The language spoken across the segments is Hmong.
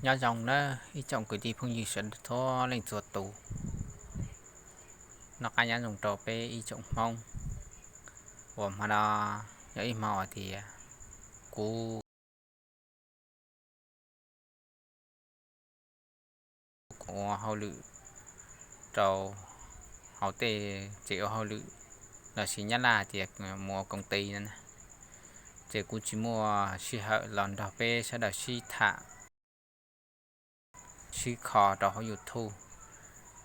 Nyob zoo nawb ib tsoom kwv tij phooj ywg sawv daws txhua leej txhua tus. Noj qab nyob zoo rau peb ib tsoom Hmoob uas hmo no yog ib hmo uas tias kuv ua hauj lwm rau hauv tej tsev ua hauj lwm lossis Nyab Laj tias mus ua koom ti no, ces kuv tsis muaj sij hawm los nrog peb sawv daws sib tham sib kho rau hauv YouTube.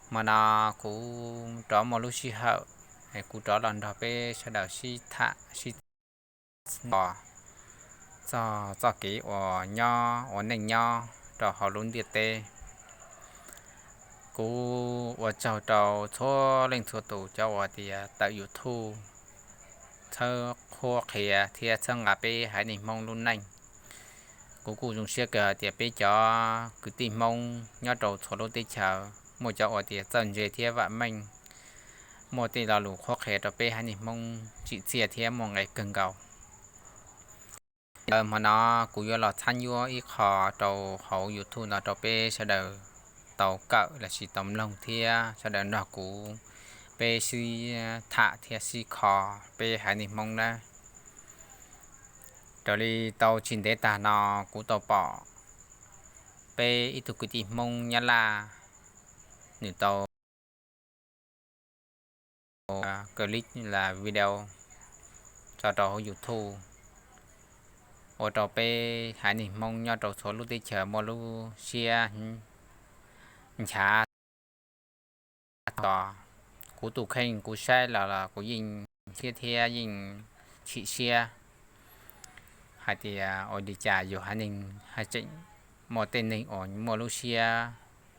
Hmo no kuv rov muaj lub sij hawm, kuv rov los nrog peb sawv daws sib tham sib txhos txog txoj kev uas nyob ua neej nyob rau hauv lub ntiaj teb. Kuv ua tsaug rau txhua leej txhua tus cov uas tias tawm YouTube txhawb qhuab qhia thiab txhawb nqa peb haiv neeg Hmoob lub neej. Kuv kuj zoo siab kawg tias peb cov kwv tij Hmoob nyob rau txhua lub teb chaws muaj cov uas tias txawj ntse thiab vam meej, muaj tej lo lus qhuab qhia rau peb haiv neeg Hmoob tsim txiaj thiab muaj nqis kawg nkaus. Hmo no kuv yuav los txhab nyuab ib qho rau hauv YouTube no rau peb sawv daws tau kawm lossis tau mloog thiab sawv daws nrog kuv peb sib tham thiab sib kho peb haiv neeg Hmoob nawb. Raws li tau tsis ntev tag no kuv tau pom peb ib tug kwv tij Hmoob Nyab Laj, nws tau clip la video tso rau hauv YouTube, ua rau peb haiv neeg Hmoob nyob rau txhua lub teb chaws muaj lub siab nchav. Tos kuv tus kheej kuv saib los los kuv yeej siab thiab yeej chim siab hais tias ua li cas yus haiv neeg haj tseem muaj tej neeg uas muaj lub siab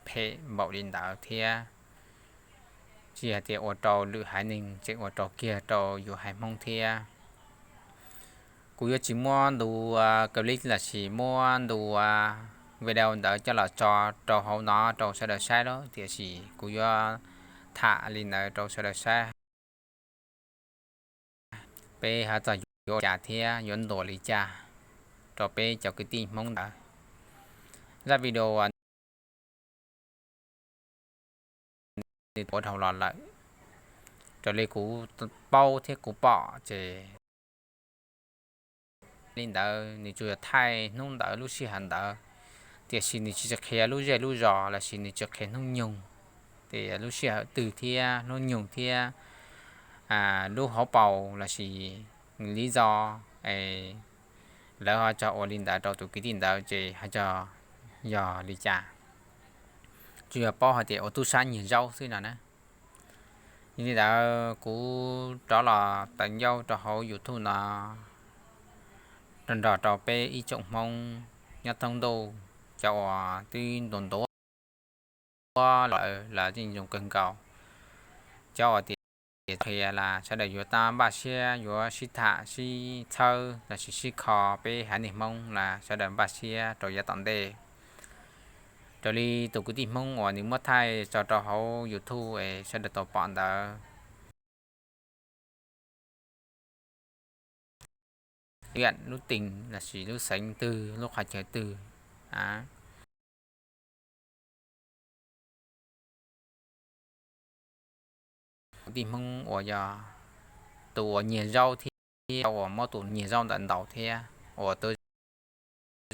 phem npaum li ntawd thiab. Tsis hais tias ua rau lwm haiv neeg, tseem ua rau kiag rau yus haiv Hmoob thiab. Kuv yuav tsis muab ntu clip lossis muab ntu video ntawd coj los tso rau hauv no rau sawv daws saib lawm, tiam sis kuv yuav tham li ntawd rau sawv daws saib, peb ho txog yuav ua cas thiab yuav ntuas li cas rau peb cov kwv tij Hmoob ntawd. Zaj video nws tuav dhau los lawm, raws li kuv paub thiab kuv pom ces li ntawd nws tsuas yog thaij hnub ntawd lub sij hawm ntawd, tiam sis nws tsis qhia lub zej lub zos lossis nws tsis qhia hnub nyoog, tias lub sij hawm twg thiab hnub nyoog thiab lub hauv paus lossis li txo es lawv ho tso ua li ntawd rau tus kwv tij ntawd ces ho tso yog li cas, tsuas yog paub hais tias ua tub sab nyiag zaub xwb no na. Yog li ntawd kuv rov los tawm ncauj rau hauv YouTube no nrog nrog rau peb ib tsoom Hmoob nyob thoob ntuj, cov uas twb ntuas ntuav lawm los yeej zoo kawg nkaus, cov uas tias qhia los sawv daws yuav tau npaj siab yuav sib tham sib txhawb lossis sib kho peb haiv neeg Hmoob los sawv daws npaj siab rau yav tom ntej. Raws li tus kwv tij Hmoob uas nws muab thaij tso rau hauv YouTube es sawv daws tau pom ntawd, lub teem lossis lub xeev twg lub qhov chaw twg, kwv tij Hmoob uas yog tus uas nyiag zaub thiab uas muab tus nyiag zaub ntawd ntaus thiab uas twb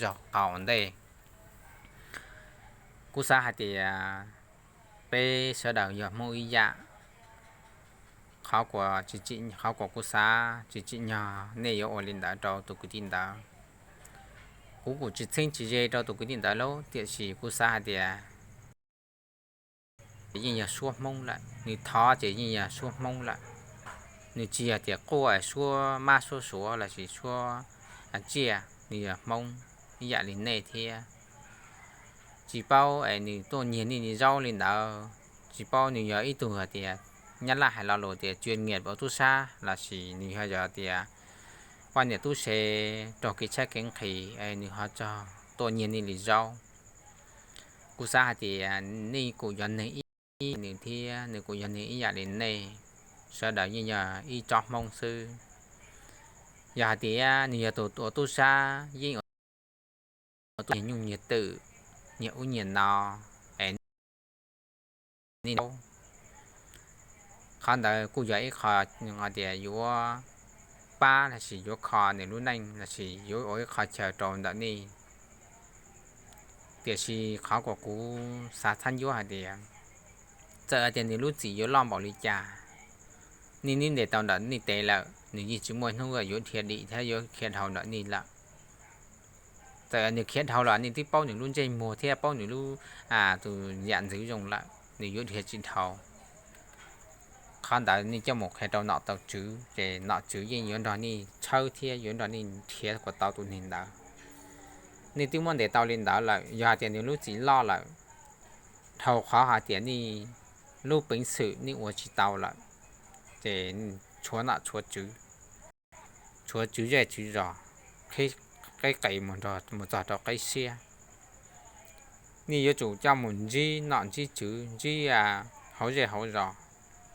zog qaum ntej. Kuv xav hais tias peb sawv daws yog Hmoob ib yam, qhov kuas kuv xav tsis tsim nyog nej yuav ua li ntawd rau tus kwv tij ntawd. Kuv kuj tsis txheeb tsis ze rau tus kwv tij ntawd lauj, tiam sis kuv xav hais tias yeej yog suab Hmoob lawm, nws thov ces yeej yog suab Hmoob lawm. Nws tsis yog tias quaj suab mab suab suav lossis suab tsiaj, nws yog Hmoob ib yam li nej thiab. Tsis paub es nws tuaj nyiag nej li zaub li ntawd, tsis paub nws yog ib tug hais tias Nyab Laj hais lo lus tias chuyên nghiệp ua tub sab lossis nws ho yog tias poj niam tub se raug kev tshaib kev nqhis es nws ho txog tuaj nyiag nej li zaub. Kuv xav hais tias nej kuj yog neeg ib nws thiab, nws kuj yog neeg ib yam li nej, sawv daws yeej yog ib tsob Hmoob xwb. Yog hais tias nws yog tus ua tub sab yeej ua tub nyiag nyuj nyiag twm, nyias ub nyias no, es nej, qhov ntawd kuj yog ib qho tias yuav pab lossis yuav kho nws lub neej lossis yuav ua ib qho chaw rau ntawm nej. Tiam sis qhov uas kuv xav txhab ncuab hais tias, txawm hais tias nws lub txim yuav loj npaum li cas, nej nyob ntes tau ntawm nej tes lawm, nws yeej tsis muaj hnub yuav dhia dim thiab yuav khiav dhau ntawm nej lawm. Txawm nws khiav dhau los nej twb paub nws lub ntsej muag thiab paub nws lub, tus yam ntxwv zoo lawm, nws yuav dhia tsis dhau. Qhov ntawd nej coj mus qhia rau nom tau tswv, ces nom tswv yeej yuav nrog nej tshawb thiab yuav nrog nej nrhiav kom tau tus neeg ntawd. Nej twb muab ntes tau li ntawd lawm, yog hais tias nws lub txim loj lawm, dhau qhov hais tias nej lub peev xwm nej ua tsis tau lawm, ces tshuav nom tshuav tswv, tshuav tswv zej tswv zos, qhib qib qis mus txog rau qib siab. Nej yuav tsum coj mus ntsib nom ntsib tswv, ntsib hauv zej hauv zos,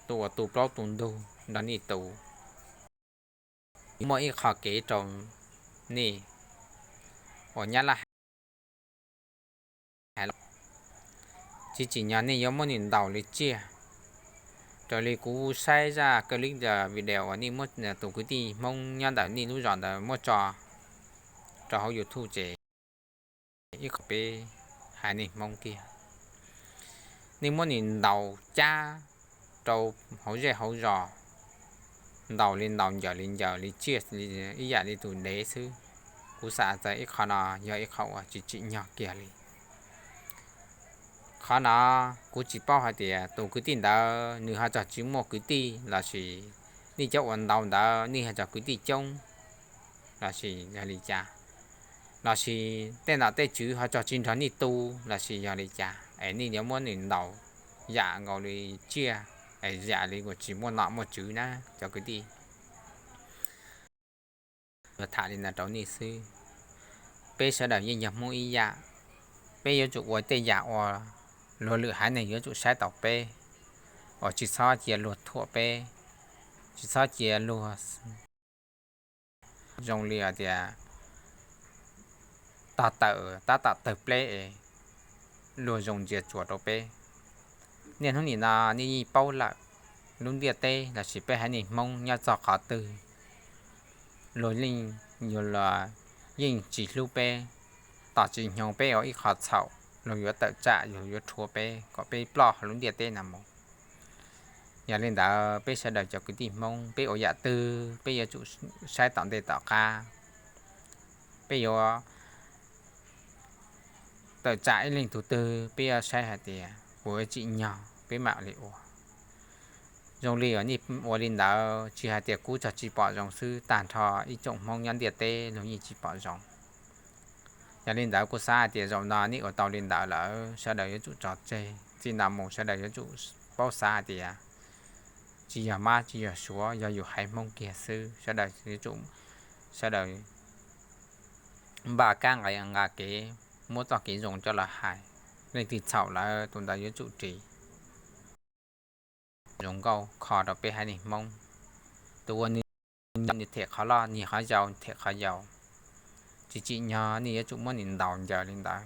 tus uas tu plaub tu ntug nrog nej tu. Muaj ib qho kev rau nej uas Nyab Laj hais los, tsis tsim nyog nej yuav muab nws ntaus li tsiaj. Raws li kuv saib zaj clip video uas nej muab tus kwv tij Hmoob nyob ntawm nej lub zos ntawd muab tso rau hauv YouTube ces ib qho peb haiv neeg Hmoob kiag, nej muab nws ntaus cab rau hauv zej hauv zos, ntaus li ntaus ncaws li ncaws li tsiaj, ib yam li tus dev xwb. Kuv xav tias ib qho no yog ib qho uas tsis tsim nyog kiag li. Qhov no kuv tsis paub hais tias tus kwv tij ntawd nws ho txog tsis muaj kwv tij lossis nej cov uas ntaus ntawd nej ho txog kwv tij coob lossis yog li cas, lossis tej nom tej tswv ho txog tsis nrog nej tu lossis yog li cas es nej yuav muab nws ntaus yam nkaus li tsiaj, es yam li uas tsis muaj nom muaj tswv na cov kwv tij. Tham li ntawd rau nej xwb. Peb sawv daws yeej yog Hmoob ib yam, peb yuav tsum ua tej yam uas luag lwm haiv neeg yuav tsum saib taus peb, uas tsis txhob cia luag thuam peb, tsis txhob cia luag zoo li hais tias tog tawm tab tom tawg pleb es luag zoo ntsia tsuas rau peb. Niaj hnub nim no nej yeej paub lawm, lub ntiaj teb lossis peb haiv neeg Hmoob nyob txog qhov twg, luag yeej, yuav luag yeej tsis hlub peb, tos tsis hnyoo peb ua ib qho txhaum luag yuav tawm tsam, luag yuav rhuav peb kom peb ploj hauv lub ntiaj teb no mus. Yog li ntawd peb sawv daws cov kwv tij Hmoob peb ua yam twg peb yuav tsum saib tom ntej tom qab. Peb yuav tawm tsam ib leeg tus twg peb yuav saib hais tias puas yuav tsim nyog peb mam li ua. Zoo li uas nej ua li ntawd tsis hais tias kuv txog tsis pom zoo xwb, tag nrho ib tsoom Hmoob nyob ntiaj teb luag yeej tsis pom zoo. Yog li ntawd kuv xav hais tias zaum no nej ua tau li ntawd lawm sawv daws yuav tsum tso tseg, txij no mus sawv daws yuav tsum paub xav hais tias tsis yog mab tsis yog suav, yog yus haiv Hmoob kiag xwb, sawv daws yuav tsum, sawv daws npaj kab nqa kev, muab txoj kev zoo coj los hais. Leej twg txhaum lawm tus ntawd yuav tsum ris. Zoo nkauj kho rau peb haiv neeg Hmoob. Tus uas nws them qhov loj, nws qhov yau them qhov yau, tsis tsim nyog nej yuav tsum muab nws ntaus ncaws li ntawd.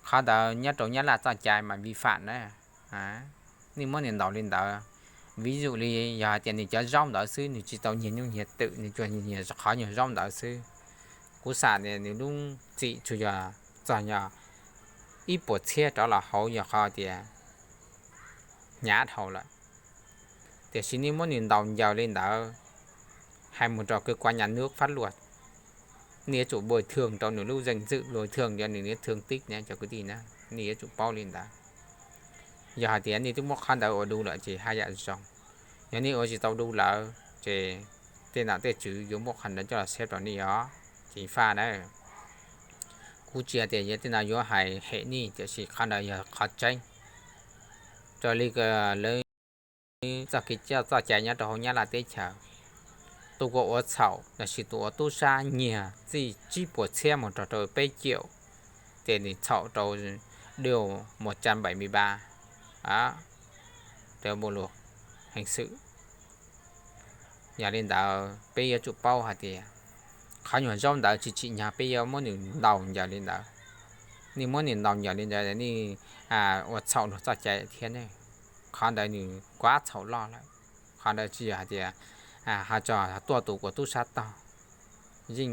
Qhov ntawd nyob rau Nyab Laj txoj cai mas vi phạm na. Nej muab nws ntaus li ntawd, ví dụ li yog hais tias nws cov zaub ntawd xwb, nws tsis tau nyiag nyuj nyiag twm, nws tsuas nyiag qhov nyuag zaub ntawd xwb, kuv xav tias nws lub txim tsuas yog txog yog ib puas txhiab rov los hauv yog qhov tias hnyav dhau lawm. Tiam sis nej muab nws ntaus ncaws li ntawd, hais mus rau cơ quan nhà nước pháp luật, nej yuav tsum bồi thường rau nws lub danh dự, bồi thường cho nws lub thương tích na cov kwv tij na, nej yuav tsum paub li ntawd. Yog hais tias nej twb muab qhov ntawd ua du lawm ces haj yam zoo. Yog nej ua tsis tau du lawm ces tej nom tej tswv yuav muab qhov ntawd coj los xeeb rau nej os, ceev faj na. Kuv tsis hais tias yog tej no yuav hais hem nej, tiam sis qhov ntawd yog qhov tseeb. Raws li lawv txoj kev coj txoj cai nyob rau hauv Nyab Laj teb chaws, tus uas ua txhaum lossis tus uas tub sab nyiag txij tsib puas txhiab mus rau rau peb triệu, ces nws txhaum rau điều một trăm bảy mươi ba, bộ luật hình sự. Yog li ntawd peb yuav tsum paub hais tias qhov nyuag zaub ntawd tsis tsim nyog peb yuav muab nws ntaus ncaws li ntawd. nej muab nws ntaus nyom li ntawd nej ua txhaum luag txoj cai thiab ne. Qhov ntawd nws kuab txhaum loj lawm. Qhov ntawd tsis yog hais tias ho tso tuaj tus kuv tub sab tog, yeej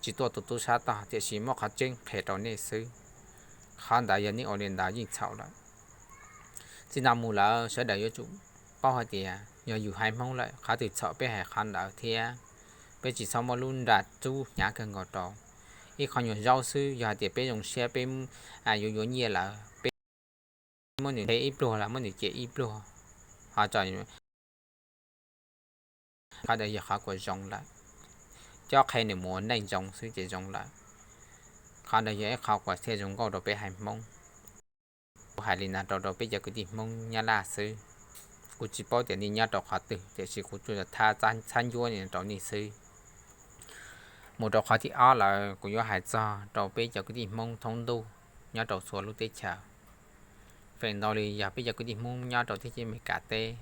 tsis tuaj tus tub sab tog, tiam sis muab qhov tseeb qhia rau nej xwb. Qhov ntawd yog nej ua li ntawd yeej txhaum lawm. Txij no mus lawm sawv daws yuav tsum paub hais tias yog yus haiv Hmoob lawm, qhov twg txhaum peb hais qhov ntawd thiab. Peb tsis txhob muab lub nra txub hnyav kawg nkaus rau. Ib qho nyuag zaub xwb, yog hais tias peb zoo siab peb yuav yuav nyiaj lawm, peb muab nws hle ib pluag los muab nws cem ib pluag, ho tso, qhov ntawd yog qhov kuas zoo lawm. Cob qhia nws mus ua neej zoo xwb ces zoo lawm. Qhov ntawd yog ib qho kuas thiaj zoo nkauj rau peb haiv Hmoob. Kuv hais li no rau rau peb cov kwv tij Hmoob Nyab Laj xwb. Kuv tsis paub tias nej nyob rau qhov twg, tiam sis kuv tsuas thab txhab ncuab rau nej xwb. Mus rau qhov thib ob lawm, kuv yuav hais txog rau peb cov kwv tij Hmoob thoob ntuj nyob rau txhua lub teb chaws, feem ntau li yog peb cov kwv tij Hmoob nyob rau teb chaws Amelikas teb.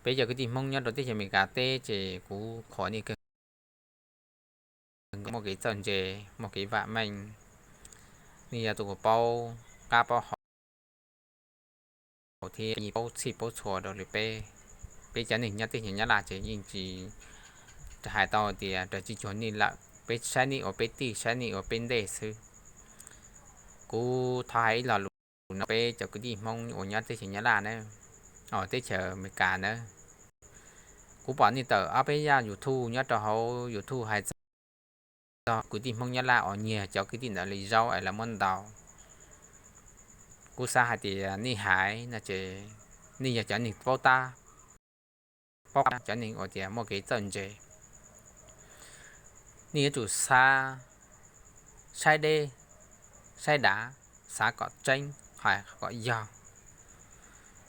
Peb cov kwv tij Hmoob nyob rau teb chaws Amelikas teb ces kuv qhuas nej kawg, muaj kev txawj ntse, muaj kev vam meej, nej yog tus uas paub qab paub hau thiab yeej paub txhij paub txhua rau li peb. Peb cov neeg nyob teb chaws Nyab Laj ces yeej tsis hais tau tias raws tsis cuag nej lawm, peb saib nej ua peb tij, saib nej ua peb ntej xwb. Kuv thov hais ib lo lus no peb cov kwv tij Hmoob uas nyob teb chaws Nyab Laj na, teb chaws Amelikas na. Kuv pom nej tawm ob peb zaj YouTube nyob rau hauv YouTube hais txog kwv tij Hmoob Nyab Laj uas nyiag cov kwv tij ntawd li zaub es lawv muab ntaus. Kuv xav hais tias nej hais no ces nej yog cov neeg paub tab, paub cov neeg uas tias muaj kev txawj ntse. Nej yuav tsum xav saib deb, saib dav, xav kom tseeb, hais kom yog.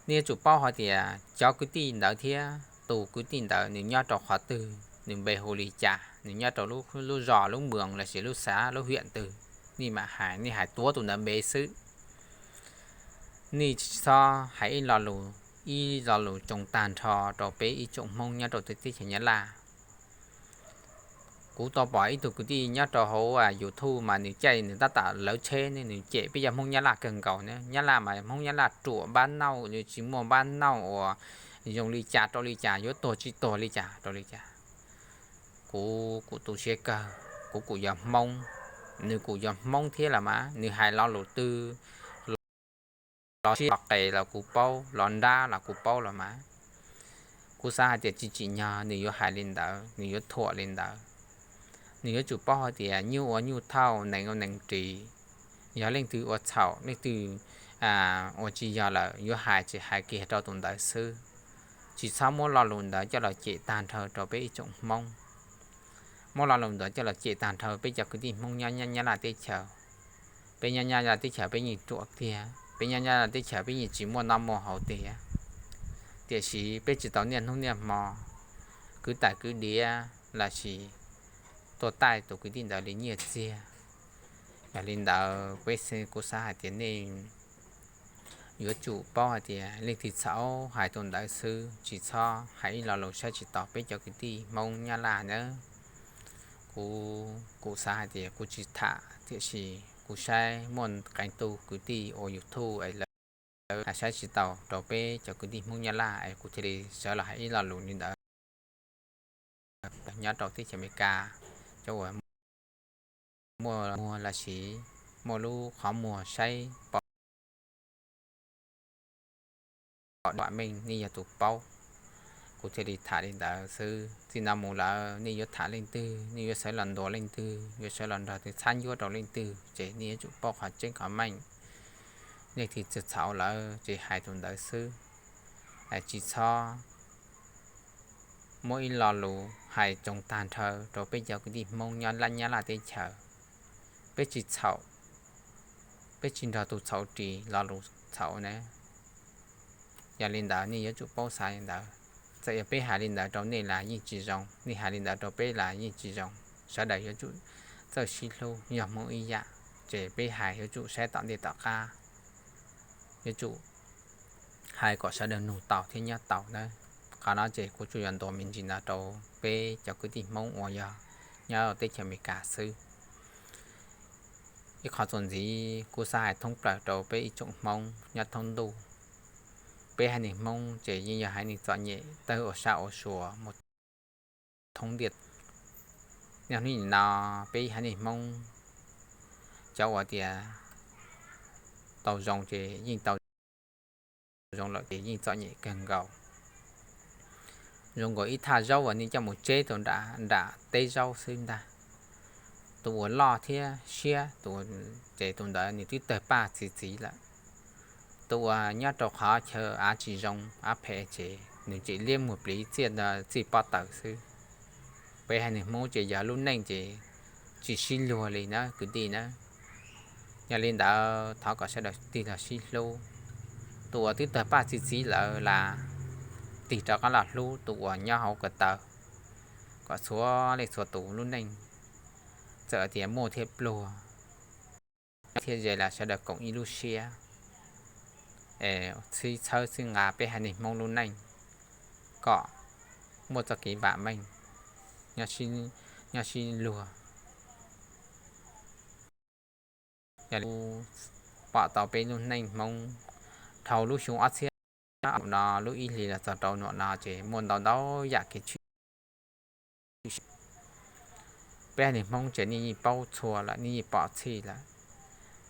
Nej yuav tsum paub hais tias cov kwv tij ntawd thiab tus kwv tij ntawd nws nyob rau qhov twg, nws npe hu li cas, nws nyob rau lub zos lub moos lossis lub xav lub hiam twg, nej mam hais, nej hais tuav tus ntawd npe xwb. Nej tsis txhob hais ib lo lus, ib lo lus tsoo tag nrho rau peb ib tsoom Hmoob nyob rau teb chaws Nyab Laj. Kuv tau pom ib tug kwv tij nyob rau hauv YouTube mas nws caij nws tab tom lawv tsheb ne, nws cem peb cov Hmoob Nyab Laj kawg nkaus ne. Nyab Laj mas Hmoob Nyab Laj ruam npab nauj, nws tsis muaj npab nauj uas zoo li cas rau li cas, yuav tuag tsis tuag li cas rau li cas. Kuv kuj tu siab kawg, kuv kuj yog Hmoob, nws kuj yog Hmoob thiab los mas, nws hais lo lus twg los siab los qes los kuv paub, los nrab los kuv paub los mas. Kuv xav hais tias tsis tsim nyog nws yuav hais li ntawd, nws yuav thuam li ntawd. Nws yuav tsum paub hais tias nyuj ua nyuj thauj, nees ua nees ris. Yog leej twg ua txhaum, leej twg ua tsis yog lawm yuav hais ces hais kiag rau tus ntawd xwb. Tsis txhob muab lo lus ntawd coj los cem tag nrho rau peb ib tsoom Hmoob. Muab lo lus ntawd coj los cem tag nrho peb cov kwv tij Hmoob nyob Nyab Laj teb chaws. Peb nyob Nyab Laj teb chaws peb yeej ruam tiag, peb nyob Nyab Laj teb chaws peb yeej tsis muaj noj muaj haus tiag. Tiam sis peb tsis tau niaj hnub niaj hmo kwv tais kwv diav lossis tuaj taij tus kwv tij ntawd li nyiaj txiag. Yog li ntawd peb, kuv xav hais tias nej yuav tsum paub hais tias leej twg txhaum hais tus ntawd xwb, tsis txhob hais ib lo lus saib tsis taus peb cov kwv tij Hmoob Nyab Laj nawb. Kuv, kuv xav hais tias kuv tsis tham, tiam sis kuv saib muaj qee tus kwv tij ua YouTube es lawv saib tsis taus rau peb cov kwv tij Hmoob Nyab Laj es kuv thiaj li sawv los hais ib lo lus li ntawd. Nyob rau teb chaws Amelikas, cov uas muaj muag lossis muaj lub qhov muag saib pom, pom vam meej, nej yog tus paub, kuv thiaj li tham li ntawd xwb. Txij no mus lawm nej yuav tham leej twg, nej yuav sawv los ntuas leej twg, yuav sawv los nrog tus txhab ncuab rau leej twg, ces nej yuav tsum paub qhov tseeb qhov meej. Leej twg txhaum lawm ces hais tus ntawd xwb. Tsis txhob muab ib lo lus hais tsoo tag nrho rau peb cov kwv tij Hmoob nyob Nyab Laj teb chaws. Peb tsis txhaum, peb tsis nrog tus txhaum ris lo lus txhaum na. Yog li ntawd nej yuav tsum paub xav li ntawd. Txawm yog peb hais li ntawd rau nej los yeej tsis zoo, nej hais li ntawd rau peb los yeej tsis zoo. Sawv daws yuav tsum txawj sib hlub, yog Hmoob ib yam, ces peb hais yuav tsum saib tom ntej tom qab, yuav tsum hais kom sawv daws nug tau thiab nyob tau nawb. Qhov no ces kuv tsuas yog ntuas me ntsis no rau peb cov kwv tij Hmoob uas yog nyob teb chaws Amelikas xwb. Ib qho txuas ntxiv kuv xav hais thoob plaws rau peb ib tsoom Hmoob nyob thoob ntuj. Peb haiv neeg Hmoob ces yeej yog haiv neeg txom nyem tawg ua sab ua sua mus thoob ntiaj. Niaj hnub nim no peb haiv neeg Hmoob cov uas tias tau zoo ces yeej tau zoo lawm ces yeej txom nyem kawg nkaus. Zoo nkaus ib thaj zaub uas nej coj mus tseb rau nram teb zaub xwb ntag. Tus uas loj thiab siab ces tus ntawd nws twb tawg paj txi txiv lawm. Tus uas nyob rau qhov chaw av tsis zoo av phem ces nws tseem liab muag pliv txij pob taws xwb. Peb haiv neeg Hmoob ces yog lub neej ces tsis sib luag li na kwv tij na. Yog li ntawd thov kom sawv daws tig los sib hlub. Tus uas twb tawg paj txi txiv lawm las tig rov qab los hlub tus uas nyob hauv ko taw, kom txhua leej txhua tus lub neej txawm tias muaj thiab pluag thiab ze los sawv daws koom ib lub siab es txhib txhawb txhib nqa peb haiv neeg Hmoob lub neej kom muaj txoj kev vam meej, nyob sib luag. Yog li pom tau peb lub neej Hmoob dhau lub xyoo ob txhiab no lub ib hlis los txog rau nram no ces muaj ntau ntau yam kev tshwm sim. Peb haiv neeg Hmoob ces nej yeej paub txhua lawm, nej yeej pom txhij lawm.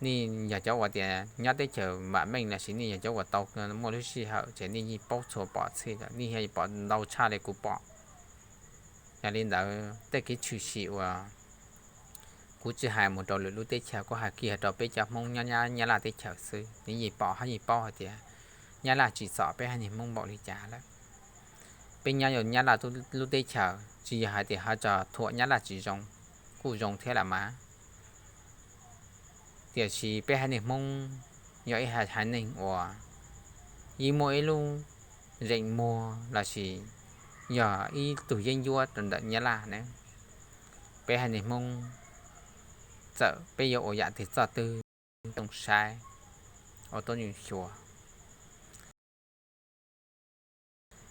Nej yog cov uas tias nyob teb chaws vam meej los sis nej yog cov uas tau muaj lub sij hawm ces nej yeej paub txhua pom txhij lawm, nej yeej pom ntau tshaj li kuv pom. Yog li ntawd tej kev tshwm sim uas kuv tsis hais mus rau lwm lub teb chaws, kuv hais kiag rau peb cov Hmoob nyob Nyab Laj teb chaws xwb, nej yeej pom thiab yeej paub hais tias Nyab Laj tsim txom peb haiv neeg Hmoob npaum li cas lawm. Peb nyob Nyab Laj lub teb chaws tsis yog hais tias ho tso thuam Nyab Laj tsis zoo, kuj zoo thiab las mas. Tiam sis peb haiv neeg Hmoob yog ib haiv neeg uas yeej muaj ib lub zeem muag los sis yog ib tug yeeb ncuab rau ntawm Nyab Laj ne. Peb haiv neeg Hmoob txawm peb yuav ua yam twg txoj twg zoo saib ua tuab nyuj xyuas.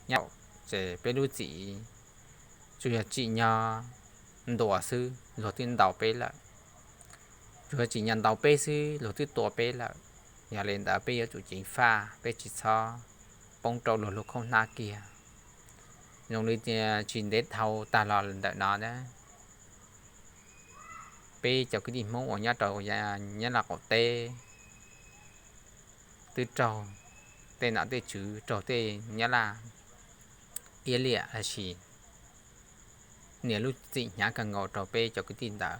Nyob ces peb lub txim tsuas yog tsim nyog ntuas xwb luag twb ntaus peb lawm, tsuas yog tsim nyog ntaus peb xwb luag twb tua peb lawm. Yog li ntawd peb yuav tsum ceev faj, peb tsis txhob poob rau luag lub khaub hnab kiag. Zoo li tias tsis ntev dhau tag los ntawm no na, peb cov kwv tij Hmoob uas nyob rau Nyab Laj qaum teb twb raug tej nom tej tswv, raug tej Nyab Laj iab liam los sis nias lub txim hnyav kawg nkaus rau peb cov kwv tij ntawd.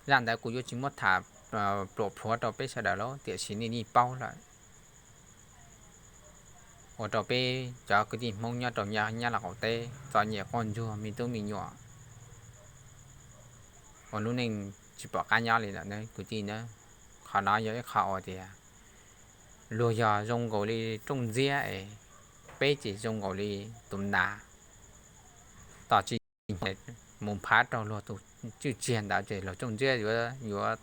Zaj ntawd kuv yuav tsis muab tham pluam plhuav rau peb sawv daws lawm, tiam sis nej yeej paub lawm. Ua rau peb cov kwv tij Hmoob nyob rau Nyab Laj qaum teb txom nyem quaj ntsuag me tub me nyuam, ua lub neej tsis pom qab nyob li lawm ne kwv tij na. Qhov no yog ib qho uas tias luag yog zoo nkaus li rooj ntxiab es peb ces zoo nkaus li tus nas, tos tsis mus phav rau luag tus tswj tsiag ntawd ces luag rooj ntxiab yuav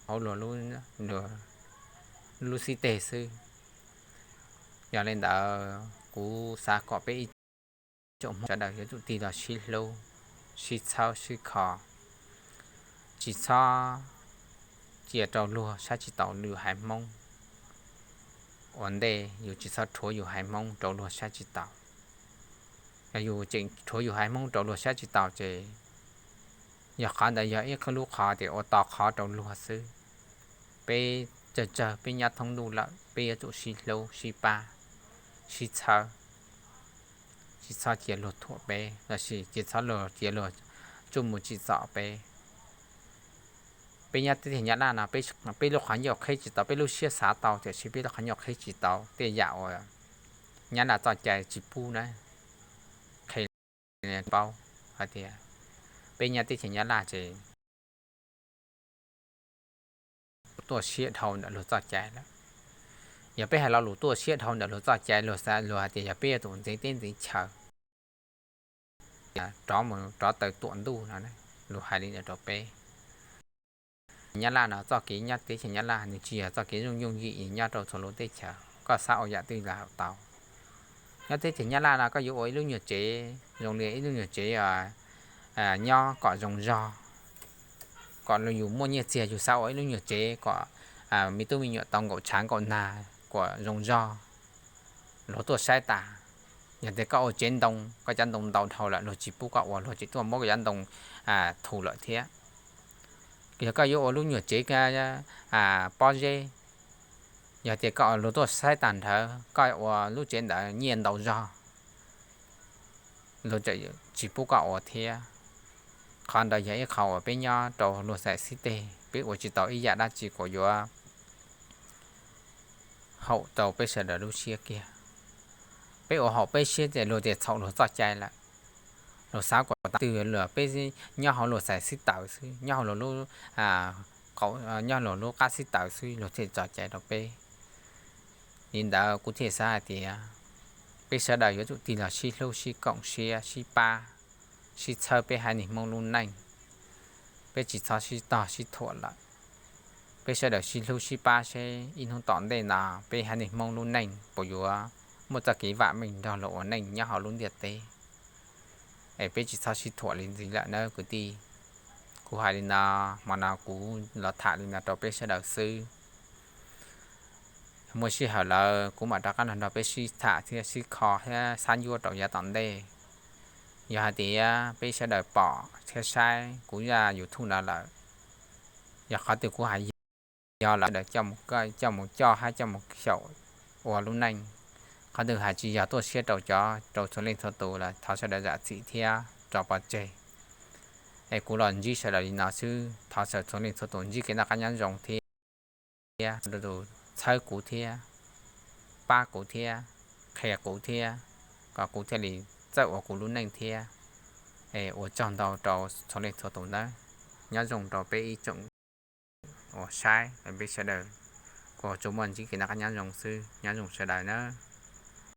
hauv luag lub xib teg xwb. Yog li ntawd kuv xav kom peb ib tsoom Hmoob sawv daws yuav tsum tig los sib hlub, sib txhawb sib kho, tsis txhob cia rau luag saib tsis taus lwm haiv Hmoob. Ua ntej yus tsis txhob rhuav yus haiv Hmoob rau luag saib tsis taus. Yog yus tseem rhuav yus haiv Hmoob rau luag saib tsis taus ces yog qhov ntawd yog ib lub qhov tias ua to qhov rau luag xwb. Peb tsawg tsawg peb nyob thoob ntuj lawm, peb yuav tsum sib hlub sib pab, sib txhawb, tsis txhob cia luag thuam peb los sis tsis txhob cia luag tsuj mus tsim txom peb. Peb nyob teb chaws Nyab Laj no, peb lub qhov ncauj qhib tsis tau, peb lub siab xav tau tiam sis peb lub qhov ncauj qhib tsis tau tej yam uas Nyab Laj txoj cai tsis pub na. Qhia paub hais tias peb nyob teb chaws Nyab Laj ces tuaj siab dhau ntawm luag txoj cai lawm. Yog peb hais lo lus tuaj siab dhau ntawm luag txoj cai, luag hais tias yog peb yog tus ntxeev teb ntxeev chaw, rov mus rov taw tuam ntuj no, luag hais li ntawd rau peb. Nyab Laj no txoj kev nyob teb chaws Nyab Laj nws tsis yog txoj kev zoo yooj yim nyob rau txhua lub teb chaws, koj xav ua yam twg los tau. Nyob teb chaws Nyab Laj no koj yuav ua ib lub nyuag tsev zoo li ib lub nyuag tsev nyob kom zoo zog, kom yus muaj nyiaj txiag, yus xav ua ib lub nyuag tsev kom me tub me nyuam tau nkaum tshav nkaum nag kom zoo zog, luag tuaj saib tas. Yog tias koj ua tsev ntoo, koj cov ntoo ntau dhau lawm, luag tsis pub koj ua, luag tseem tuaj muab koj cov ntoo thu lawm thiab. Yog koj yuav ua lub nyuag tsev pob zeb, yog tias koj luag tuaj saib tag nrho, koj ua lub tsev ntawd nyiaj ntau zog, luag tseem tsis pub koj ua thiab. Qhov ntawd yog ib qho uas peb nyob rau luag xaiv xib teg, peb ua tsis tau ib yam dab tsi kom yuav haum rau peb sawv daws lub siab kiag. Peb ua haum peb siab ces luag tias txhaum luag txoj cai lawm. Luag xav kom tag twg los peb nyob hauv luag xaiv xib taws xwb, nyob hauv luag lub, nyob luag lub qab xib taws xwb, luag thiaj txoj cai rau peb. Li ntawd kuv thiaj xav hais tias peb sawv daws yuav tsum tig los sib hlub sib koom siab sib pab, sib txhawb peb haiv neeg Hmoob lub neej. Peb tsis txhob sib tog sib thuam lawm. Peb sawv daws sib hlub sib pab seb ib hnub tom ntej no peb haiv neeg Hmoob lub neej puas yuav muaj txoj kev vam meej nrog luag ua neej nyob hauv lub ntiaj teb. Es peb tsis txhob sib thuam li ntxiv lawm nawb kwv tij. Kuv hais li no, hmo no kuv los tham li no rau peb sawv daws xwb. Muaj sij hawm lawm kuv mam rov qab los nrog peb sib tham thiab sib kho thiab xab ncuab rau yav tom ntej. Yog hais tias peb sawv daws pom thiab saib kuv zaj YouTube no lawm, yog qhov twg kuv hais yog lawm sawv daws coj mus coj thiab coj mus xyaum ua lub neej. Qhov twg hais tsis yog tuaj siab rau cov, rau txhua leej txhua tus lawm thov sawv daws zam txim thiab tso pov tseg. Es kuv los ntsib sawv daws li no xwb, thov sawv txhua leej txhua tus ntsib kev noj qab nyob zoo thiab, txhawb kuv thiab, pab kuv thiab, qhia kuv thiab, kom kuv thiaj li txawj ua kuv lub neej thiab. Es ua tsaug ntau rau txhua leej txhua tus nawb. Nyob zoo rau peb ib tsoom uas saib, peb sawv daws kuj tsuas muaj ntsib kev noj qab nyob zoo xwb, nyob zoo sawv daws nawb.